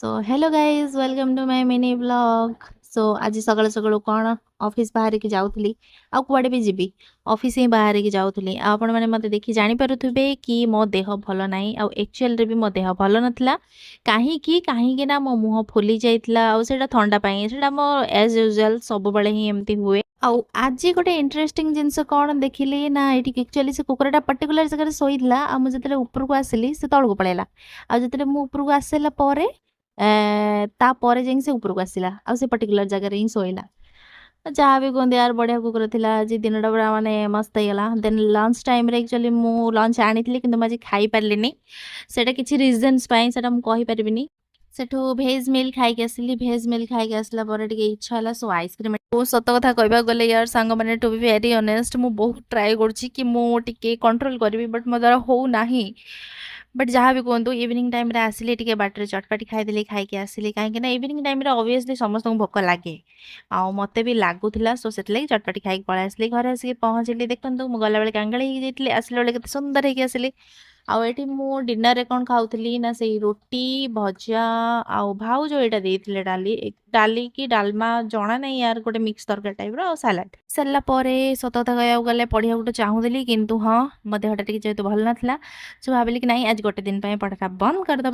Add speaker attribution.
Speaker 1: So hello guys, welcome to my mini vlog. So ଆଜି ସକାଳୁ ସକାଳୁ କ'ଣ ଅଫିସ୍ ବାହାରିକି ଯାଉଥିଲି, ଆଉ କୁଆଡ଼େ ବି ଯିବି, ଅଫିସ୍ ହିଁ ବାହାରିକି ଯାଉଥିଲି। ଆଉ ଆପଣମାନେ ମୋତେ ଦେଖି ଜାଣିପାରୁଥିବେ କି ମୋ ଦେହ ଭଲ ନାହିଁ। ଆଉ ଆକ୍ଚୁଆଲିରେ ବି ମୋ ଦେହ ଭଲ ନଥିଲା। କାହିଁକି ନା ମୋ ମୁହଁ ଫୁଲି ଯାଇଥିଲା, ଆଉ ସେଇଟା ଥଣ୍ଡା ପାଇଁ। ସେଇଟା ମୋ ଆଜ୍ ୟୁଜୁଆଲ୍ ସବୁବେଳେ ହିଁ ଏମିତି ହୁଏ। ଆଉ ଆଜି ଗୋଟେ ଇଣ୍ଟରେଷ୍ଟିଂ ଜିନିଷ କ'ଣ ଦେଖିଲି ନା, ଏଇଠି ଆକ୍ଚୁଆଲି ସେ କୁକୁରଟା ପର୍ଟିକୁଲାର ଜାଗାରେ ଶୋଇଥିଲା। ଆଉ ମୁଁ ଯେତେବେଳେ ଉପରକୁ ଆସିଲି, ସେ ତଳକୁ ପଳେଇଲା। ଆଉ ଯେତେବେଳେ ମୁଁ ଉପରକୁ ଆସିଲା ପରେ, ତାପରେ ଯାଇକି ସେ ଉପରକୁ ଆସିଲା ଆଉ ସେ ପର୍ଟିକୁଲାର ଜାଗାରେ ହିଁ ଶୋଇଲା। ଯାହା ବି କୁହନ୍ତି ୟାର, ବଢ଼ିଆ କୁକୁର ଥିଲା। ଆଜି ଦିନଟା ପୁରା ମାନେ ମସ୍ତ ହେଇଗଲା। ଦେନ୍ ଲଞ୍ଚ ଟାଇମ୍ରେ ଆକ୍ଚୁଆଲି ମୁଁ ଲଞ୍ଚ ଆଣିଥିଲି, କିନ୍ତୁ ମୁଁ ଆଜି ଖାଇପାରିଲିନି। ସେଇଟା କିଛି ରିଜନ୍ସ ପାଇଁ, ସେଇଟା ମୁଁ କହିପାରିବିନି। ସେଠୁ ଭେଜ୍ ମିଲ୍ ଖାଇକି ଆସିଲି। ଭେଜ୍ ମିଲ୍ ଖାଇକି ଆସିଲା ପରେ ଟିକେ ଇଚ୍ଛା ହେଲା, ସୋ ଆଇସ୍କ୍ରିମ୍। ସତ କଥା କହିବାକୁ ଗଲେ ୟାର ସାଙ୍ଗମାନେ, ଟୁ ବି ଭେରି ଅନେଷ୍ଟ, ମୁଁ ବହୁତ ଟ୍ରାଏ କରୁଛି କି ମୁଁ ଟିକେ କଣ୍ଟ୍ରୋଲ କରିବି, ବଟ୍ ମୋ ଦ୍ୱାରା ହେଉନାହିଁ। ବଟ୍ ଯାହା ବି କୁହନ୍ତୁ, ଇଭିନିଂ ଟାଇମ୍ରେ ଆସିଲି, ଟିକେ ବାଟରେ ଚଟପଟି ଖାଇଦେଲି, ଖାଇକି ଆସିଲି। କାହିଁକି ନା ଇଭିନିଂ ଟାଇମ୍ରେ ଅବଭିୟସଲି ସମସ୍ତଙ୍କୁ ଭୋକ ଲାଗେ ଆଉ ମୋତେ ବି ଲାଗୁଥିଲା। ସୋ ସେଥିଲାଗି ଚଟପଟି ଖାଇକି ପଳେଇ ଆସିଲି। ଘରେ ଆସିକି ପହଞ୍ଚିଲି। ଦେଖନ୍ତୁ, ମୁଁ ଗଲାବେଳେ କାଙ୍ଗାଳି ହେଇକି ଯାଇଥିଲି, ଆସିଲା ବେଳେ କେତେ ସୁନ୍ଦର ହେଇକି ଆସିଲି। ଆଉ ଏଠି ମୁଁ ଡିନରରେ କ'ଣ ଖାଉଥିଲି ନା, ସେଇ ରୁଟି ଭଜା ଆଉ ଭାଉଜ ଏଇଟା ଦେଇଥିଲେ ଡାଲି, ଡାଲି କି ଡାଲମା ଜଣା ନାହିଁ ୟାର, ଗୋଟେ ମିକ୍ସ ତରକାରୀ ଟାଇପ୍ର ଆଉ ସାଲାଡ଼। ସରିଲା ପରେ ସତ କଥା କହିବାକୁ ଗଲେ ପଢ଼ିବାକୁ ତ ଚାହୁଁଥିଲି, କିନ୍ତୁ ହଁ, ମୋ ଦେହଟା ଟିକେ ଯେହେତୁ ଭଲ ନଥିଲା, ସୋ ଭାବିଲି କି ନାଇଁ, ଆଜି ଗୋଟେ ଦିନ ପାଇଁ ପଢ଼ାଟା ବନ୍ଦ କରିଦେବା।